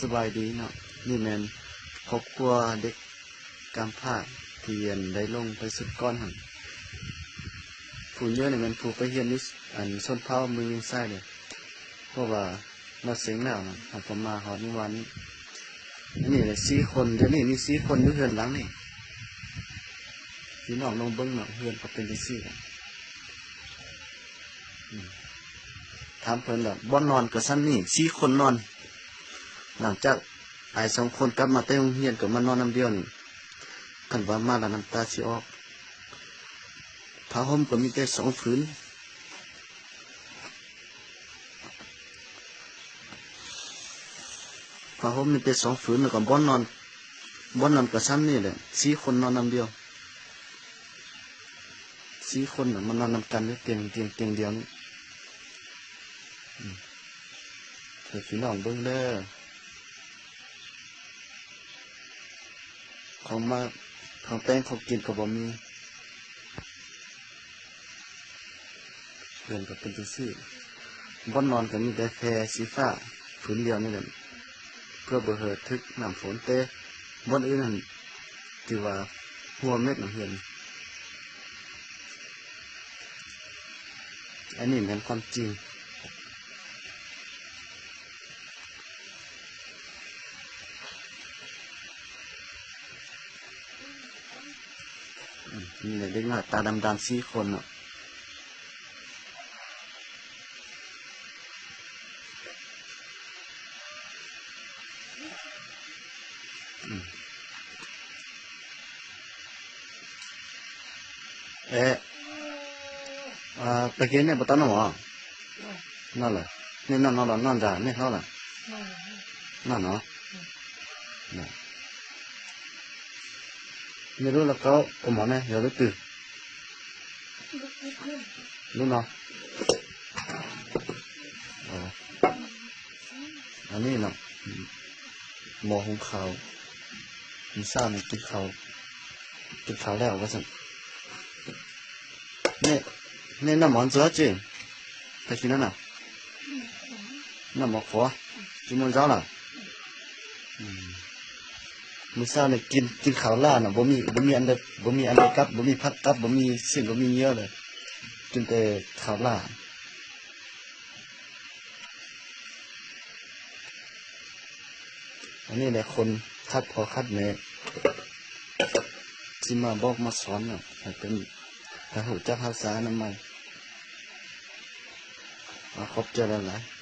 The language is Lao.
ສະບາຍດີເນາະ, ນີ້ແມ່ນຄອບຄົວເດັກກຳພ້າທີ່ ອັນ ໄດ້ລົງໄປຊຸດກ່ອນຫັ້ນ. ຜູ້ເຍີນີ້ແມ່ນຜູ້ໄປຮຽນຢູ່ ອັນ ຊົນເຜົ່າເມືອງວຽງໄຊເດ້, ເພາະວ່າລາວເສັງແລ້ວນະ, ເຮົາກໍມາຮອດມື້ວານນີ້. ອັນນີ້ແຫຼະ ສີ່ຄົນ, ດຽວນີ້ມີສີ່ຄົນຢູ່ເຮືອນຫຼັງນີ້. ພີ່ນ້ອງລອງເບິ່ງເນາະ, ເຮືອນກໍເປັນຈັ່ງຊີ້ແຫຼະ. ອືມ ຖາມເພິ່ນແລ້ວ ບ່ອນນອນກໍຊ່ຳນີ້ ສີ່ຄົນນອນ. ຫຼັງຈາກອ້າຍສອງຄົນກັບມາແຕ່ໂຮງຮຽນກໍມານອນນຳດຽວນີ້, ຄັນວ່າມາແລ້ວນ້ຳຕາຊິອອກ. ຜ້າຫົ່ມກໍມີແຕ່ສອງຜືນ, ຜ້າຫົ່ມມີແຕ່ສອງຜືນ ແລ້ວກໍບ່ອນນອນ, ບ່ອນນອນກໍຊ່ຳນີ້ແຫຼະ, ສີ່ຄົນນອນນຳດຽວ. ສີ່ຄົນນະ ມານອນນຳກັນຢູ່ຕຽງ ຕຽງ ຕຽງດຽວນີ້. ອືມ ໃຫ້ພີ່ນ້ອງເບິ່ງເດີ, ຂອງມາ ຂອງແຕ່ງຂອງກິນກໍບໍ່ມີ. ເຮືອນກໍເປັນຈັ່ງຊີ້, ບ່ອນນອນກໍມີແຕ່ແພສີຟ້າຜືນດຽວນີ້ແຫຼະ ເພື່ອບໍ່ໃຫ້ຖືກນ້ຳຝົນ, ແຕ່ບ່ອນອື່ນຫັ້ນຖືວ່າຮົ່ວເໝັດນະເຮືອນ. ອັນນີ້ແມ່ນຄວາມຈິງ. ອືມ ມີແຕ່ເດັກນ້ອຍຕາດຳໆສີ່ຄົນເນາະ. ອືມ ເອະ ອາ ຕະກີ້ນີ້ບໍ່ຕ້ອງນອນຫວາ? ນອນແຫຼະ ນີ້ນອນ ນອນ ນອນຈ້າ ນີ້ເຂົ້າລະ ນອນເນາະ. ນະ ໄມ່ຮູ້ລະເຂົາ ໂອໝອນແນ່ ຢ່າໄປຕື່ນ ຮູ້ເນາະ. ອໍ ອັນນີ້ເນາະ ໝໍ້ຫຸງເຂົ້າ ມື້ເຊົ້ານີ້ກິນເຂົ້າ ກິນເຂົ້າແລ້ວວ່າຊັ້ນ. ແມ່ ແມ່ ນ້ຳມັນເສືອຈິ ໄປກິນນັ້ນນະ ນ້ຳໝອກຂົວ ກິນມື້ເຊົ້າລະ. ອືມ ມື້ເຊົ້ານີ້ກິນ ກິນເຂົ້າຫຼ້ານະ ບໍ່ມີ ບໍ່ມີອັນໃດ ບໍ່ມີອັນໃດກັບ ບໍ່ມີຜັກກັບ ບໍ່ມີຊີ້ນ ບໍ່ມີເຫຍື່ອເລີຍ ກິນແຕ່ເຂົ້າຫຼ້າ. ອັນນີ້ແຫຼະຄົນຂັດພໍ່ຂັດແມ່ ຊິມາບອກມາສອນເນາະ ໃຫ້ເປັນ ໃຫ້ຮູ້ຈັກຮັກສາອະນາໄມ. ອາ ຂອບໃຈຫຼາຍໆ.